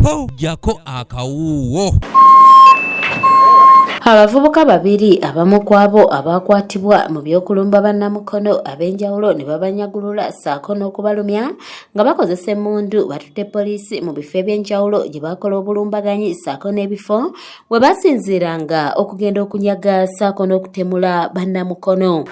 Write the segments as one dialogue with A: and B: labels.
A: Ho, jjako akawuuwo.
B: Abavubuka babiri abamu ku abo abaakwatibwa mu by'okulumba bannamukono ab'enjawulo ne babanyagulula ssaako n'okubalumya nga bakozesa emmundu batutte poliisi mu bifo eby'enjawulo gye bakola obulumbaganyi ssaako n'ebifo we basinziiranga okugenda okunyaga ssaako n'okutemula bannamukono.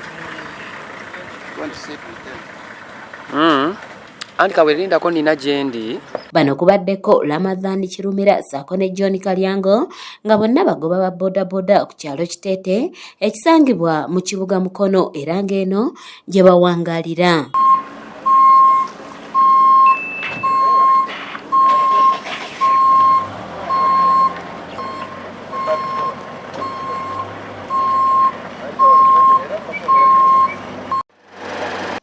C: Anti kawerindako nina gyendi.
B: Bano kubaddeko Ramadhan Kirumira ssaako ne John Kalyango nga bonna bagoba ba bodaboda ku kyalo Kiteete ekisangibwa mu kibuga Mukono era ng'eno gye bawangaalira.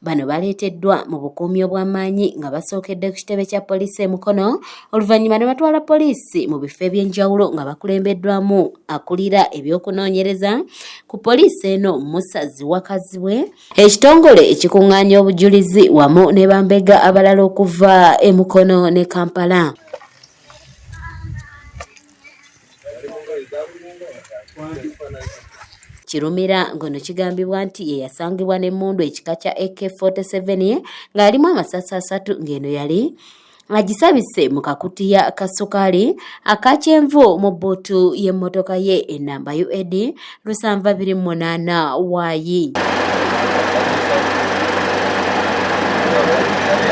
B: Bano baleeteddwa mu bukuumi obw'amaanyi nga basookedde ku kitebe kya poliisi e Mukono oluvannyuma ne batwala poliisi mu bifo eby'enjawulo nga bakulembeddwamu akulira ebyokunoonyereza ku poliisi eno Musa Ziwakazibwe, ekitongole ekikuŋŋaanya obujulizi wamu ne bambega abalala okuva e Mukono ne Kampala. Kirumira ng'ono kigambibwa nti ye yasangibwa n'emmundu ekika kya AK-47 ng'alimu amasasi asatu ng'eno yali agisabise mu kakutiya ka sukaali aka kyenvu mu bbuutu y'emmotoka ye ennamba UAD 728 waayi.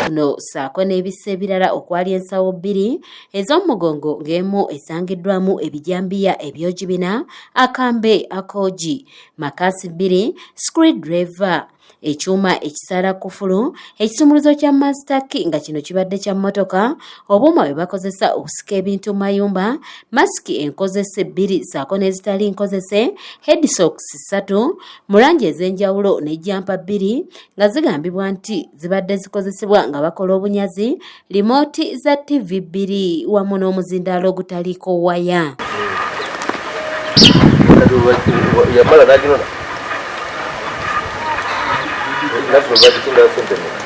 B: Kuno ssaako n'ebisa ebirala okwali ensawo bbiri ez'omu mugongo ng'emu esangiddwamu ebijambiya ebyogi bina, akambe akoogi, makasi bbiri, screwdriver, ekyuma ekisala kufulu, ekisumuluzo kya master key nga kino kibadde kya mmotoka, obuuma bwe bakozesa okusika ebintu mu mayumba, masiki enkozese bbiri ssaako n'ezitali nkozese, headsocks ssatu mu langi ez'enjawulo ne jjampa bbiri nga zigambibwa nti zibadde zikozesebwa nga bakola obunyazi, limooti za ttivi bbiri wamu n'omuzindaalo ogutaliiko waya.
D: Yamala n'aginona naffe bagitunda sente mmeka?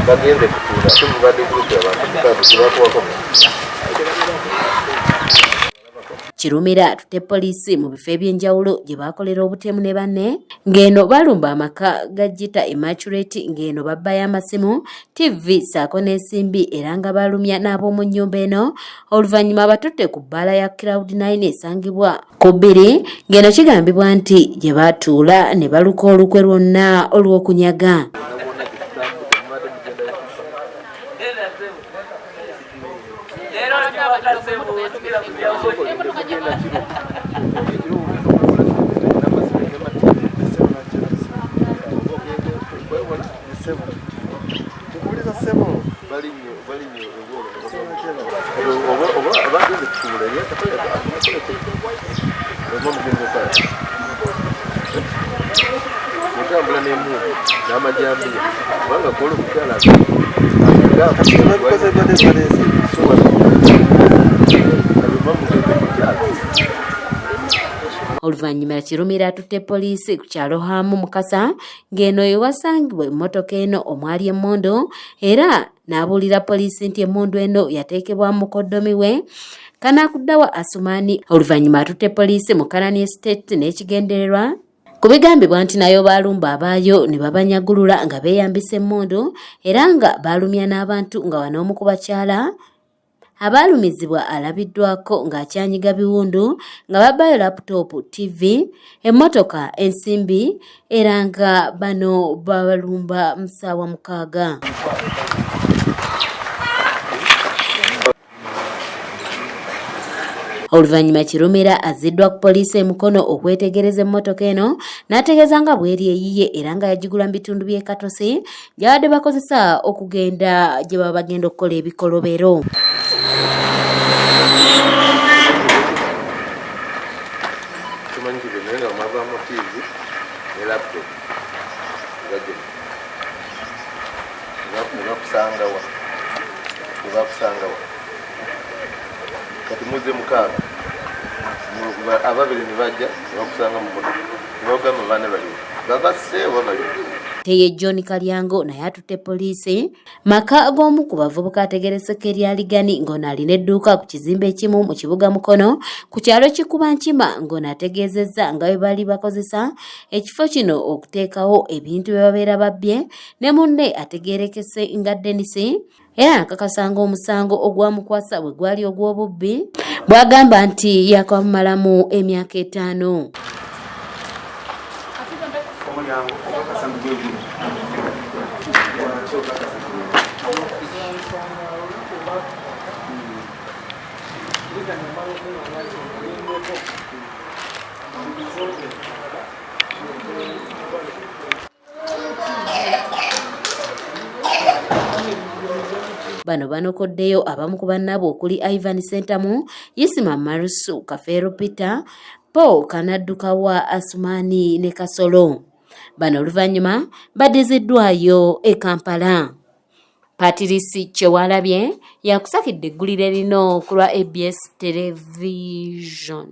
D: Bagenze kutunda ate mubadde gurupu y'abantu mukaaga tebakuwako.
B: Kirumira atutte poliisi mu bifo eby'enjawulo gye baakolera obutemu ne banne ng'eno balumba amaka ga Gita Immaculate ng'eno babbayo amasimu, ttivi ssaako n'ensimbi era nga balumya n'ab'omu nnyumba eno. Oluvannyuma abatutte ku bbaala ya Cloud 9 esangibwa ku bbiri ng'eno kigambibwa nti gye baatuula ne baluka olukwe lwonna olw'okunyaga.
D: Otambula n'emmundu n'amajambiya kubanga kola omukyala.
B: Oluvannyuma Kirumira atutte poliisi ku kyalo Hamu Mukasa ng'eno ewasangibwa emmotoka eno omwali emmundu era n'abuulira poliisi nti emmundu eno yateekebwa mu mukoddomi we Kanakuddawa Asumani. Oluvannyuma atutte poliisi mu Kanani Estate n'ekigendererwa ku bigambibwa nti nayo baalumba abaayo ne babanyagulula nga beeyambisa emmundu era nga baalumya n'abantu nga wano omu ku bakyala abaalumizibwa alabiddwako ng'akyanyiga biwundu nga babbayo laputoopu, ttivi, emmotoka, ensimbi era nga bano babalumba mu ssaawa 6. Oluvannyuma Kirumira azziddwa ku poliisi e Mukono okwetegereza emmotoka eno n'ategeeza nga bw'eri eyiye era nga yagigula mu bitundu by'e Katosi gy'abadde bakozesa okugenda gye baba bagenda okukola ebikolobero.
D: Tumanyi kibyo naye nga mwavaamu ttiivi ne laptop ne bakusangawa ne bakusangawa kati muze mukaaga ababiri ne bajja ne bakusanga mu motoka ne bagamba baana baliwo babasse oba baliwo.
B: Ate ye John Kalyango naye atutte poliisi maka g'omu ku bavubuka ategereseko erya Ligani ng'ono alina edduuka ku kizimbe ekimu mu kibuga Mukono ku kyalo Kikubankima ng'ono ategeezezza nga bwe bali bakozesa ekifo kino okuteekawo ebintu bye babeera babbye ne munne ategeerekese nga Denis era akakasa ng'omusango ogwamukwasa bwe gwali ogw'obubbi bw'agamba nti yakamumalamu emyaka etaano. Bano banokoddeyo abamu ku bannaabwe okuli Ivan Sentamu, Isima Marusu, Kafeero Peter, Paul Kanaddukawa, Asumani ne Kasolo. Bano oluvannyuma baddiziddwayo e Kampala. Patirisi Kyewalabye yakusakidde eggulire lino ku lwa ABS Television.